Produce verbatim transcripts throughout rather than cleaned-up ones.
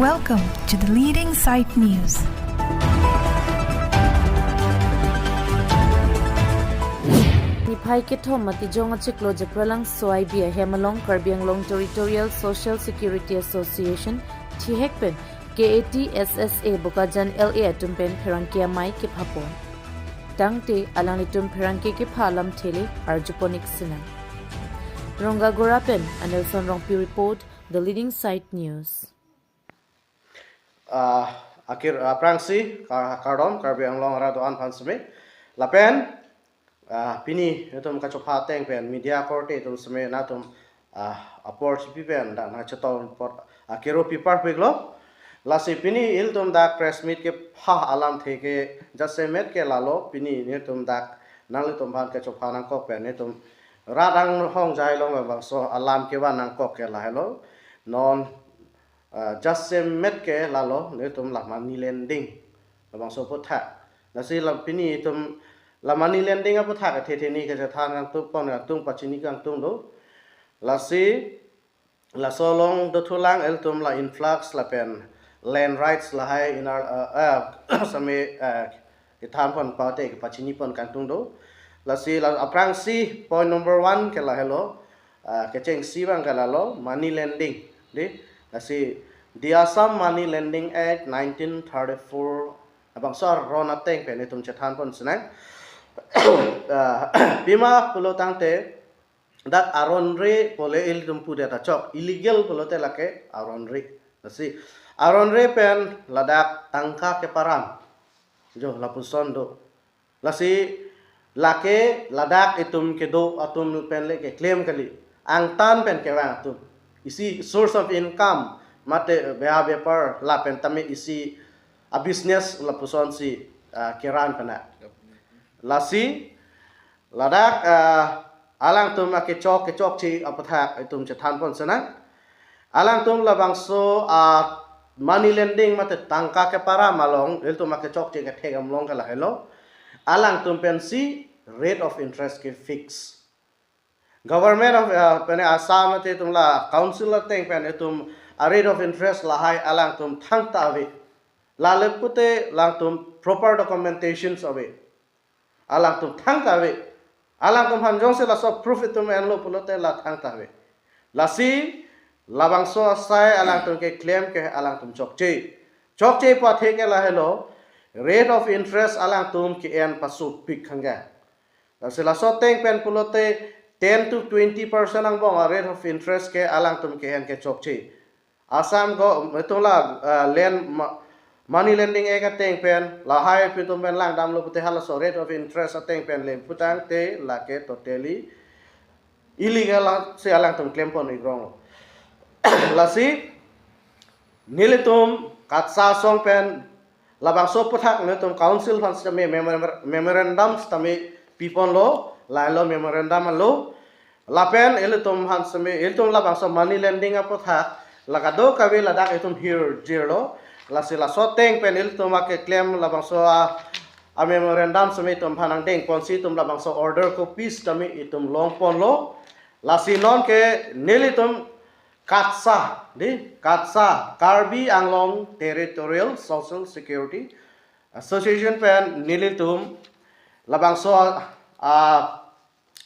Welcome to the leading site news. Niphai kethom Matijong achiklo Japralangso I B ahem along Karbi Anglong Territorial Social Security Association, thihek pen K A T S S A Bokajan L A atum pen pherangke amei kephapon. Tangte alanglitum pherangke kepha alamthe le arjupon-ik sinang. Rongagora pen Anelson Rongpi report, The Leading Site News. Ah, akir, ah, aphrangsi, ka-, kardom, Karbi Anglong arat do-an aphan seme. Lapen, ah, pini, itum kachopha ateng pen, media korte itum seme, nangtum, ah, apor chipi pen, dak nangchetong apot, ah, kero pipar piklo. Lasi pini ilitum dak press meet kepha alamthe ke, jasemet ke lalo, pini nelitum dak, nanglitum aphan kachopha nangkok pen, itum rat anghongjai along labangso alam kevan nangkok ke lahelo. Non, ah, jasemet ke lalo, nelitum la money lending labangso aputhak. Lasi la pini itum la money lending aputhak athe theni kachethan kangtung pon kangtung pachini kangtung do. Lasi laso along dothulang ilitum la influx lapen land rights lahai inar, ah, ah, seme, ah, kethan pon pate kepachini pon kangtung do. Lasi la aphrangsi point number one ke lahelo, ah, kechengsi abang ke lalo, money lending. Di, lasi the Assam Money Lending Act nineteen thirty-four, labangso aron ateng pen itum chethan pon sinang. Ah, pima pulo tangte, dak aron re pule ilitum pudet achok, illegal pulote lake aron re. Lasi aron re pen ladak tangka keparam, jo lapuson do. Lasi lake ladak itum kedo atum pen le keklem kali. Angtan pen kevang atum. Isi source of income mate beha bepar lapen tame isi a business lapusonsi, ah, keran pena. Lasi ladak, ah, alangtum akechok kechokche aputhak itum chethan pon sinang. Alangtum labangso, ah, money lending mate tangka keparam along, ilitum akechokche kethek amlong ke lahelo. Alangtum pensi rate of interest ke fix. Government of, ah, pene Assam mate itum la council ateng pen itum a rate of interest lahai alangtum thangta ave. Lale pute alangtum proper documentations ave. Alangtum thangta ave. Alangtum aphan jongsi laso proof itum enlo pulote la thangta ave. Lasi labangso asai alangtum keklem ke alangtum chokche. Chokche pu athe ke lahelo, rate of interest alangtum ke-en pasopik hangga. Lasi laso ateng pen pulote ten to twenty percent angbong a rate of interest ke alangtum ke-en ke chokche. Assam go, itum la, ah, lend ma-, money lending act ateng pen, lahai pi itum pen langdamlo pute halaso rate of interest ateng pen le pu tangte lake totally illegal, lasi alangtum klem pon-ik ronglo. Lasi nelitum KATSSA asong pen labangso aputhak nelitum council aphan sitame memor-, memorandum sitame piponlo, lahelo memorandum alo. Lapen ilitum aphan sitame, ilitum labangso money lending aputhak la kadokave ladak itum hirjirlo. Lasi laso ateng pen ilitum akeklem labangso a, a memorandum sitame itum aphan nangdeng ponsi itum labangso order copies sitame itum long ponlo. Lasi non ke nelitum KATSSA, di, KATSSA, Karbi Anglong Territorial Social Security Association pen nelitum labangso, ah,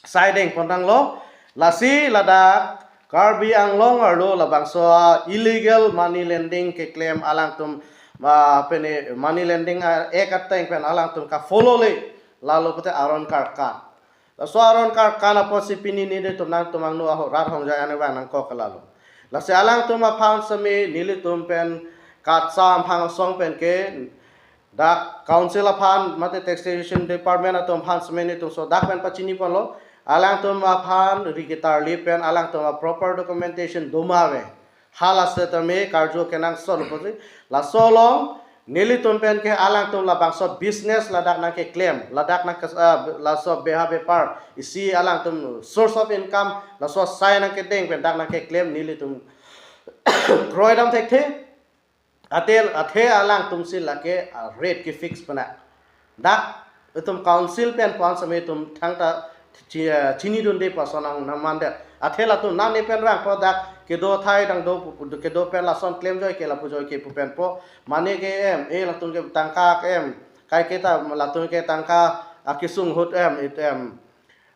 sai deng pontanglo, lasi ladak Karbi Anglong arlo labangso, ah, illegal money lending keklem alangtum, ah, pene money lending, ah, act ateng pen alangtum ka-follow le, lalo pute aron karkan. Laso aron karkan apotsi pini nelitum nangtum angno aho rat hongjai anebang nangkok ke lalo. Lasi alangtum aphan sitame nelitum pen KATSSA amphang asong pen ke dak council aphan mate taxation department atum aphan sitame nelitum so dak pen pachini ponlo. Alangtum aphan ri ketarli pen alangtum a proper documentation doma ave. Hala sitame karju kenangsot apotsi. Laso along nelitum pen ke alangtum labangso business ladak nangkeklem, ladak nang kes-, ah, laso beha bepar, isi alangtum source of income, laso asai nangkedeng pen dak nangkeklem nelitum kroidam thekthe, athe, athe alangtum si lake, ah, rate ke-fix pena. Dak itum council pen pon sitame itum thangta chi-, ah, chinidunde pu ason nang nangmandet. Athe latum nani pen vangpo dak kedo athai dang do pu-, kedo pen lason klemjoi ke lapu joi ke pu pen po. Mane ke em, e latum ke tangka ke em, kaike ta latum ke tangka akesung ahut em, it em.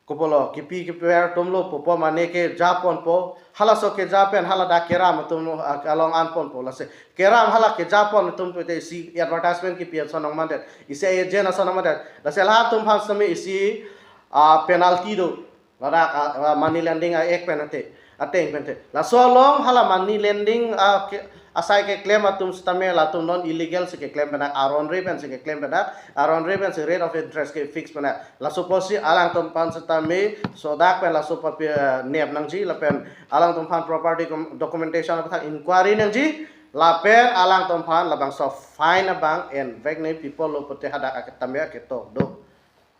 Kopilo, kipi kiper atumlo pupo mane keja ponpo. Halaso keja pen hala dak keram atum, ah, along an ponpo. Lasi keram hala keja pon atum pute isi advertisement kipi ason nangmandet, isi agent ason nangmandet. Lasi lahai atum aphan sitame isi, ah, penalty do. Ladak, ah, ah, money lending, ah, act pen ate, ateng pen te. Laso along hala money lending, ah, ke, asai keklem atum sitame latum non illegal si keklem pen dak, aron re pen si keklem pen dak, aron re pen si rate of interest ke fix pen dak. Laso apotsi alangtum aphan sitame sodak pen laso papi, eh, nep nangji lapen alangtum aphan property com-, documentation aphan inquiry nangji lapen alangtum aphan labangso fine abang envek ne pipolo pute hadak aketame aketok do.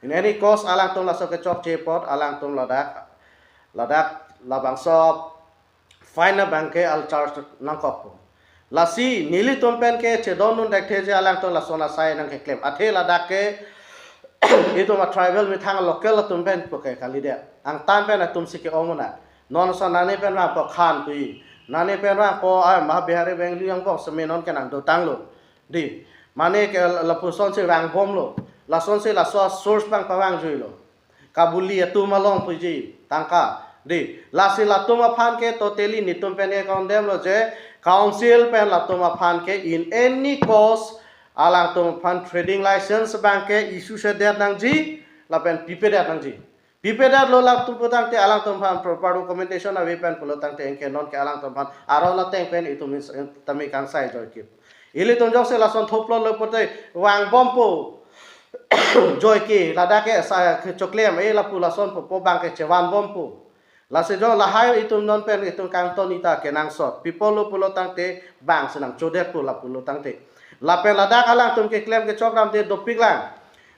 In any case alangtum laso kechokche apot alangtum ladak, ladak labangso fine abang ke al charge nangkokpo. Lasi nelitum pen ke chedondun dekthe je alangtum lason asai nangkeklem. Athe ladak ke itum a tribal methang local atum pen po ke kalidet. Angtan pen atum si ke-ong mona. Non ason nani pen vangpo khan pu-i. Nani pen vangpo, ah, ma Bihari Bengali angbong seme non ke nangdotanglo. Dei. Mane ke lapuson si vangbomlo. Lasonsi laso source abang pavangjuilo. Kabuli atum along puji tangka. Dei. Lasi latum aphan ke totally netum pen ke condemn lo je council pen latum aphan ke in any case alangtum aphan trading license abang ke issue sedet nangji lapen pipedet nangji. Pipedet lo latum putangte alangtum aphan proper documentation ave pen pulo tangte anke non ke alangtum aphan aron ateng pen itum is-, tame kangsai joike. Ilitum jongsi lason thoplo lo pute vangbompo. Joike, ladak ke sa kechoklem, eh, lapu lason po, po abang ke chevanbompo. Lasi jo lahai itum non pen itum kangton ita kenangsot. Pipolo pulo tangte bang si nangchodetpo lapulo tangte. Lapen ladak alangtum keklem kechokramde dopik lang.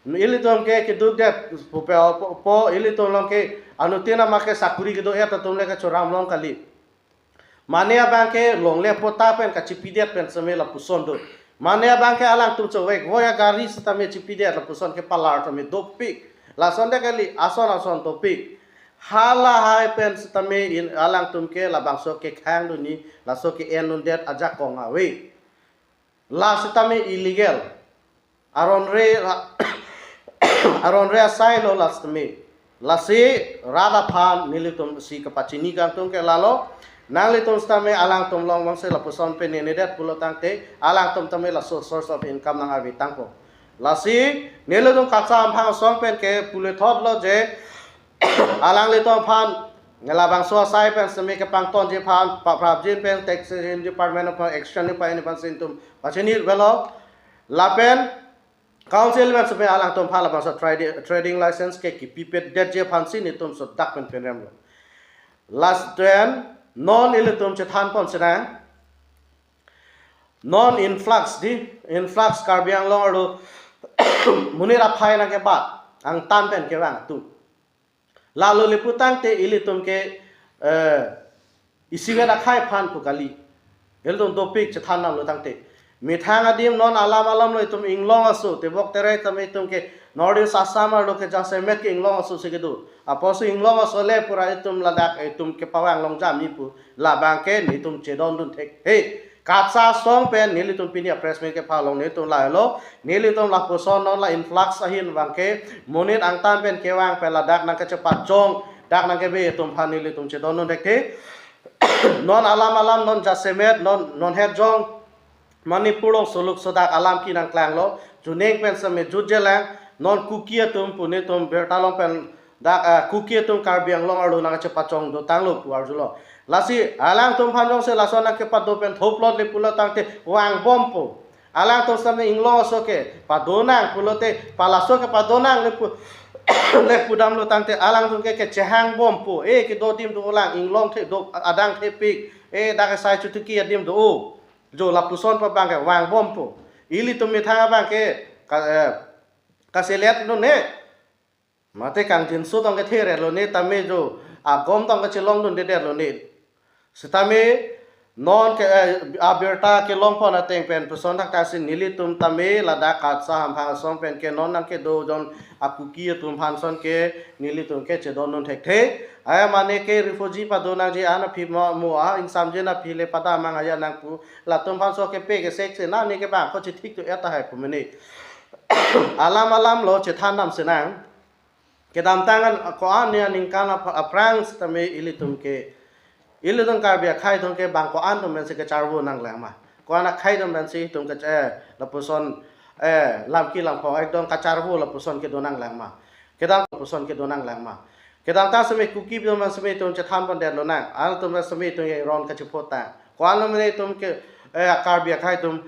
Ilitum ke keduk det pupe po, po ilitum along ke anuttin ama ke sakuri kedo-et atum le kechoram long kali. Mane abang ke longle pota pen kachipidet pen seme lapuson do. Mane abang ke alangtum chovek voya gari sitame chipidet lapuson ke palar tame dopik. Lason de kali ason ason dopik. Halahai pen sitame in alangtum ke labangso kekhang duni laso ke-endundet ajakong ave. La sitame illegal. Aron re la, aron re asai lo la sitame. Lasi rat aphan nelitum si kapachini kangtung ke lalo. Nanglitum sitame alangtum along vangse lapuson pen nenedet pulo tangte alangtum tame laso source of income nang-avi tangpo. Lasi nelitum kachamphang asong pen ke pule thot lo je alanglitum aphan labangso asai pen seme kepangtonji aphan paprapjin pen taxation department aphan action ni pa ini aphan si netum pachini velo. Lapen council pen seme alangtum aphan labangso tradi-, trading license ke kipipedetji aphan si netum sodak pen penrem lo. Last then non ilitum chethan pon senang. Non influx dei, influx Karbi Anglong arlo monit aphai nangkebat angtan pen kevang atum. Lalo le putangte ilitum ke, eh, isivet akhai aphan pu kali. Ilitum dopik chethan damlo tangte. Methang adim non alam alam lo itum inglong aso, tebok terai tame itum ke North East Assam arlo ke jasemet ke inglong aso si kedo. Apotsi inglong aso le pura itum ladak itum kepavang longjamji pu. Labang ke netum chedondun thekthe. Kacha asong pen nelitum pini a press meet kepha along netum lahelo, nelitum lapuson non la influx ahin abang ke monit angtan pen kevang pen ladak nangkachepachong, dak nangkebe atum aphan nelitum chedondun thekthe. Non alam alam non jasemet non, non hetjong Manipur along soluk sodak alam ke nangklanglo, juning pen seme jutjelang, non Kuki atum pu netum birta along pen dak, ah, Kuki atum Karbi Anglong arlo nangchepachong dotanglo pu arjulo. Lasi alangtum aphan jongsi lason nangkepado pen thoplot le pulo tangte vangbompo. Alangtum sitame inglong aso ke padonang pulote palaso ke padonang le pu, le pudamlo tangte alangtum ke kechehangbompo. Eh, kedo adim do-olang, inglong the do, adang thepik. Eh, dak asai chutuki adim do-o. Jo lapuson pa abang ke vangbompo. Ilitum methang abang ke ka, eh, kaselet lo ne. Mate kangjinso tong kethe re lo ne tame jo agom tong kachelongdundedet lo ne. Sitame Non ke, eh, abirta kelong pon ateng pen puson thakthak si nelitum tame ladak KATSA hamphang asong pen ke non nangkedo jon a-Kuki atum aphan son ke nelitum ke chedondun thekthe. Ai mane ke refugee pado nangji an aphi mo, mo a ingsamjin aphi le padam mang aja nang pu latum aphan so kepe kesek si na ne ke bang ko chithik tu eta hai pu mene. Alam alam lo chethan dam si nang. Kedamtang an ko-an ne aningkan ap-, aphrang sitame ilitum ke, ilitum Karbi akhei atum ke bang ko-an atum pensi kacharvo nanglang ma? Ko-an akhei atum pensi itum ke, eh, lapuson, eh, lamki lamphong ekdom kacharvo lapuson kedo nanglang ma? Kedam lapuson kedo nanglang ma? Kedamtang sitame Kuki atum sitame itum chethan pon detlo nang. Alangtum sitame itum ke ron kachipho ta. Ko-an lo mene itum ke, eh, Karbi akhei atum,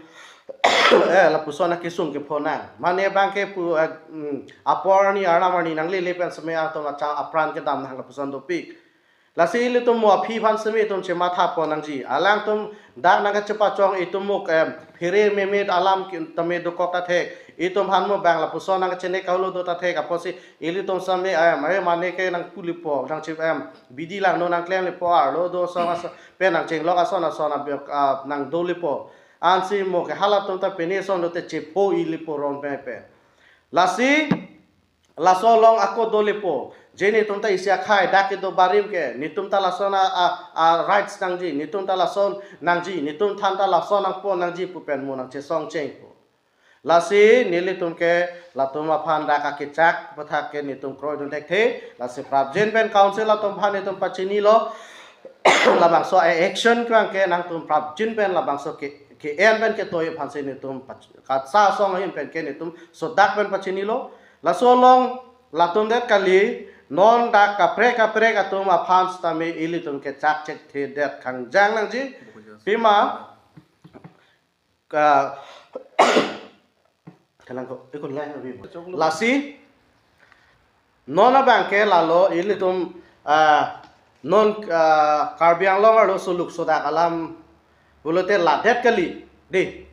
eh, lapuson akesung kepho nang. Mane bang ke pu, eh, mm, apor arni arnam arni nanglele pen sitame atum acha apran kedam nang lapuson dopik. Lasi ilitum mo aphi aphan sitame itum chematha pon nangji. Alangtum dak nangkachepachong itum mo, em, phere memit alam ki-, tame dokok ta thek. Itum aphan mo bang lapuson nangkachene kahulu do ta thek. Apotsi ilitum sitame, em, eh, mane ke nangpulipo, nangchip, em, bidi langno nangklemlipo, arlo do ason ason, pen nangchenglok ason ason abiok, ah, nangdolipo. Ansi mo ke halatum ta pene ason lote chepho ilipo ron pen pen. Lasi, laso along ako dolipo. Je netum ta isi akhei, dak kedo barim ke, netum ta lason a, a, a rights nangji, netum ta lason nangji, netum than ta lason nangpo nangji pu pen mo nangchesong chengpo. Lasi nelitum ke latum aphan dak akechak aputhak ke netum kroidun thekthe. Lasi prapjin pen council atum aphan netum pachinilo. Labangso a-action kevang ke nangtum prapjin pen labangso ke, ke-en pen ketoi aphansi netum pach-, KATSA asong ahin pen ke netum sodak pen pachinilo. Laso along latum det kali, non dak kaprek kaprek atum aphan sitame ilitum kechak chekthedet kangjang nangji. Pima ka, kalang ko, ikut lang abi. Lasi, non abang ke lalo ilitum, ah, non, ah, Karbi Anglong arlo suluk sodak alam pulote ladet kali, dei.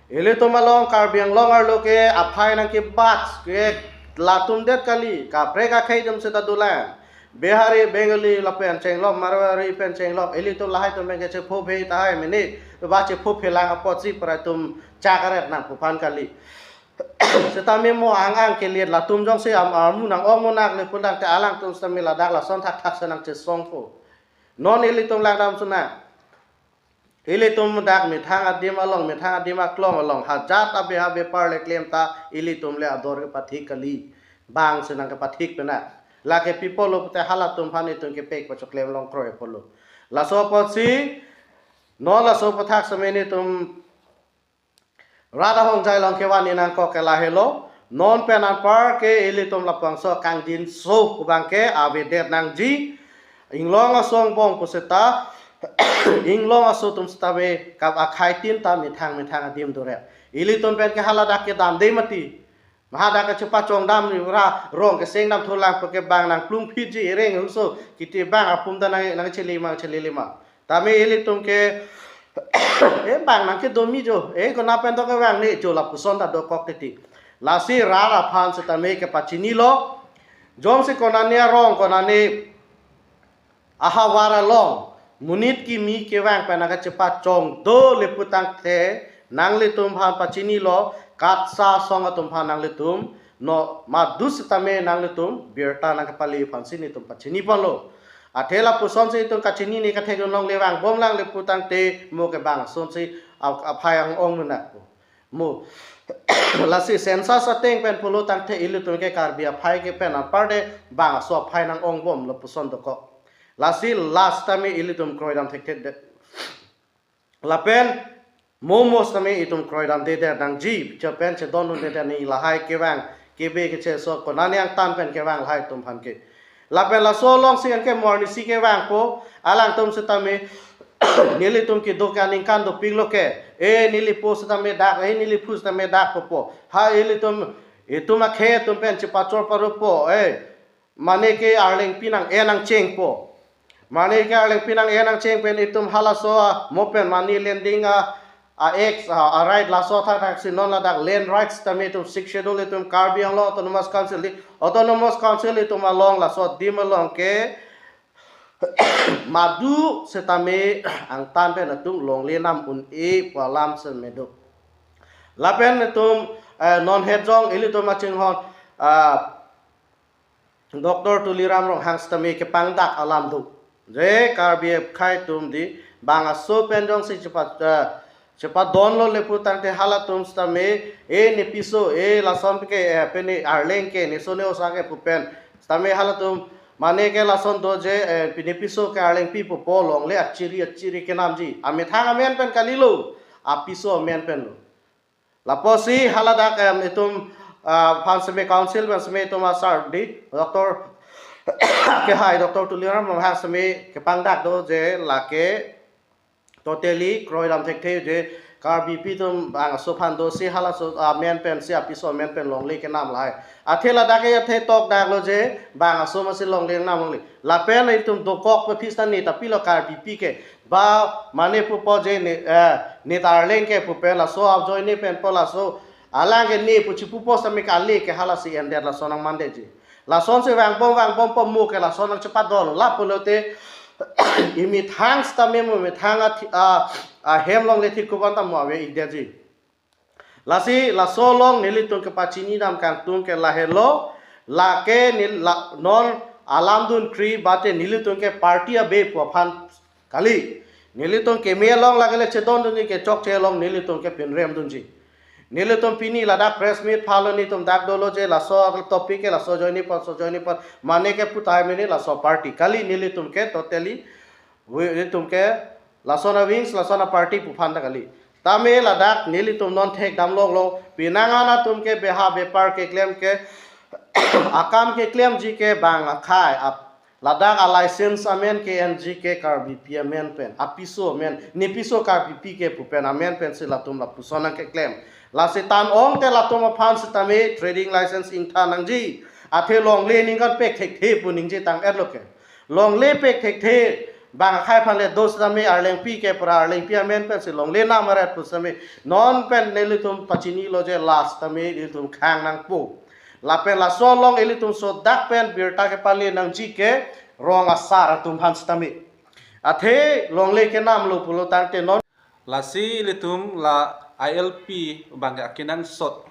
Ilitum along Karbi Anglong arlo ke aphai nangkebat ke latum det kali, kaprek akhei atum seta dolang. Bihari, Bengali lapen chenglok, Marwari pen chenglok, ilitum lahai atum pen ke chephophe tahai mene, ba chephophe lang apotsi pura itum chak aret nangpo aphan kali. Sitame mo ang ang kelet latum jongsi am armu nang-ong monak le pulang te alangtum sitame ladak lason thakthak si nangchesongpo. Non ilitum langdam sunang. Ilitum dak methang adim along, methang adim aklong along, hajat abe habe par le klem ta, ilitum le ador kepathik kali, bang si nangkepathik pena. Lake pi apotlo pute halatum aphan itum kepek pachoklem long kroi apotlo. Laso apotsi, non laso aputhak sitame netum rat ahongjai along kevan-i nangkok ke lahelo. Non pen anpar ke ilitum labangso kangdinso abang ke avedet nangji. Inglong aso angbong puseta, inglong aso atum sitame kap akhai tin ta methang methang adim dorep. Ilitum pen ke haladak kedam dei mati. Mahadak kachepachong dam ni ra rong keseng dam thulang pu ke bang nangplung phitji, ereng huso kiti bang apum ta nang, nangchele ma, chelele ma. Tame ilitum ke, eh, bang nangkedomi jo, eh, kona pen to kevang ne jo lapuson ta dokok titi. Lasi rat aphan sitame kepachinilo. Jongsi konane arong, konane ahavar along monit kimi kevang pen nangkachepachong dole putangte, nanglitum aphan pachinilo, KATSA asong atum aphan nanglitum, no madus sitame nanglitum birta nangkepale aphansi netum pachini ponlo. Athe lapuson si itum kachinine kathek along le vangbom lang le putangte mo ke bang asonsi ap-, aphai ang-ong menakpo. Mo. Lasi census ateng pen pulo tangte ilitum ke Karbi aphai ke pen anpar de bang aso aphai nang-ongbom lapuson dokok. Lasi last time ilitum kroidam thekthe de. Lapen mo mo sitame itum kroidamdedet nangji, chepen chedondundedet nangji lahai kevang, kebe keche so konane angtan pen kevang lahai atum aphan ke. Lapen laso alongsi anke mo arnisi kevangpo, alangtum sitame nelitum kedo ke aningkan dopiklo ke, eh, neli po sitame dak, eh, neli phu sitame dak popo. Ha ilitum, itum akhei atum pen chepachor parupo, eh, mane ke Arlengpi nang-en nangchengpo. Mane ke Arlengpi nang-en nangcheng pen itum halaso a, mo pen money lending a, a X, a, a right laso thakthak si non ladak land rights tame itum Sixth Schedule itum Karbi Anglong Autonomous Council di, Autonomous Council itum along laso adim along ke madu setame angtan pen atum longle nam un-e pu alam seme do. Lapen itum, eh, non het jong ilitum achinghon, ah, Doctor Tuliram Ronghang setame kepangdak alam do. Je Karbi akhei atum di bang aso pen jongsi chepa, eh, chepadonlo le pu tangte halatum setame, eh, ne piso, eh, lason ke, eh, pini arleng ke, ne so ne osa ke pu pen setame halatum mane ke lason do je, eh, pini piso ke arlengpi pupo longle achiri achiri kenamji. Amethang amen pen kalilo, apiso amen pen lo. Lapusi haladak, em, itum, ah, aphan seme council pen seme itum asar di Doctor kehai Doctor Tuliram Ronghang seme kepangdak do je lake totally kroidam thekthe je Karbipi atum bang aso aphan do si halaso amen pen si apiso amen pen longle kenam lahai. Athe ladak ke athe tokdak lo je bang aso masi longle nam longle. Lapen itum dokok pe phis ta ne ta pilo Karbipi ke. Ba mane pupo je ne, eh, ne ta arleng ke pu pen laso ajoine pen po laso alang ke ne pu chipupo setame kali ke halasi endet laso nangmandetji. Lasonsi vangbom vangbom po mo ke laso nangchepadon lapulote imethang setame mo methang athi-, a, ahem longle thik kuban ta mo ave-ikdetji. Lasi laso along nelitum kepachini dam kangtung ke lahelo, lake nel-, la, non alam dun kri bate nelitum ke party abe pu aphan kali. Nelitum keme along lake le chedondunji, kechokche along nelitum ke pinrem dunji. Nelitum pini ladak press meet phalo netum dak dolo je laso topic ke laso ajoine aphan, laso ajoine aphan mane ke putai mene laso party kali, nelitum ke totally wi-, itum ke lason a-wings, lason a-party pu aphan ta kali. Tame ladak nelitum non thek damlok lo, pinangan atum ke beha bepar keklem ke akam keklemji ke bang akhei ap-, ladak a-license amen ke-enji ke Karbipi amen pen, apiso amen, ne piso Karbipi ke pu pen amen pen si latum lapuson nangkeklem. Lasi tan ong te latum aphan setame trading license ingthan nangji. Athe longle ningkan pek thekthe pu ningje tang-etlo ke. Longle pek thekthe bang akhei aphan le do setame arlengpi ke pura arlengpi amen pen si longle nam aret pu setame non pen nelitum pachinilo je last tame ilitum khang nangpo. Lapen laso along ilitum sodak pen birta kepale nangji ke rong asar atum aphan setame. Athe longle kenamlo pulo tangte non lasi ilitum la I L P bang ke akenangsot.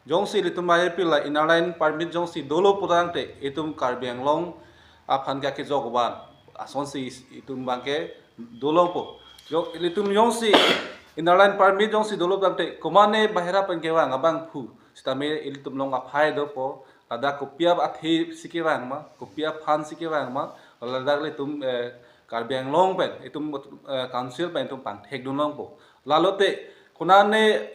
Jongsi ilitum I L P la Inner Line Permit jongsi dolo pu tangte itum Karbi Anglong aphan ke akejok aban asonsi itum bang ke dolongpo. Jo, ilitum jongsi Inner Line Permit jongsi dolo pu tangte komane bahera pen kevang abangphu setame ilitum along aphai dopo. Ladak kopi aphi si kevang ma, kopi aphan si kevang ma, ladak ilitum, eh, Karbi Anglong pen, itum, eh, council pen itum pangthek dunlongpo. Lalote, konane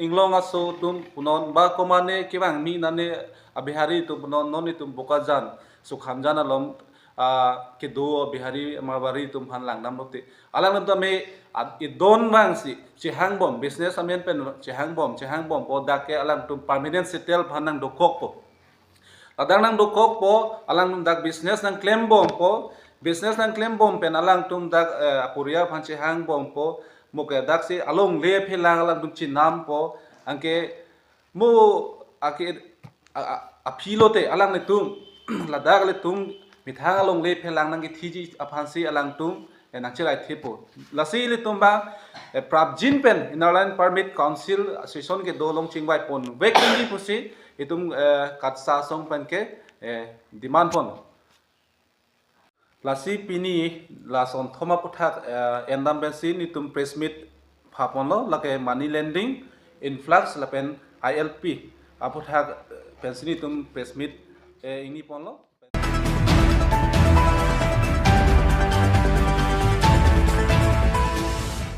inglong aso atum punon ba komane kevang mi nane a-Bihari atum punon non itum Bokajan, Sukhamjan along, ah, kedo a-Bihari Marwari atum aphan langdamlote. Alangtum tame ad-, idon vangsi chehangbom, business amen pen chehangbom, chehangbompo dak ke alangtum permanent settle aphan nangdokokpo. Ladak nangdokokpo, alangtum dak business nangklembompo, business nangklembom pen alangtum dak, eh, aporiyal aphan chehangbompo, mo ke daksi alongle aphelang alangtum chinampo, anke mo ake a, a, aphi lote alanglitum, ladak ilitum methang alongle aphelang nangkethiji aphansi alangtum, eh, nangcherai thepo. Lasi ilitum bang, eh, prapjin pen Inner Line Permit Council session kedo along chingvai ponvek nangji pusi itum, eh, KATSSA asong pen ke, eh, demand pon. Lasi pini lason thom aphuthak, eh, endam pensi netum press meet phaponlo, lake money lending, influx lapen I L P aphuthak, eh, pensi netum press meet, eh, ingniponlo.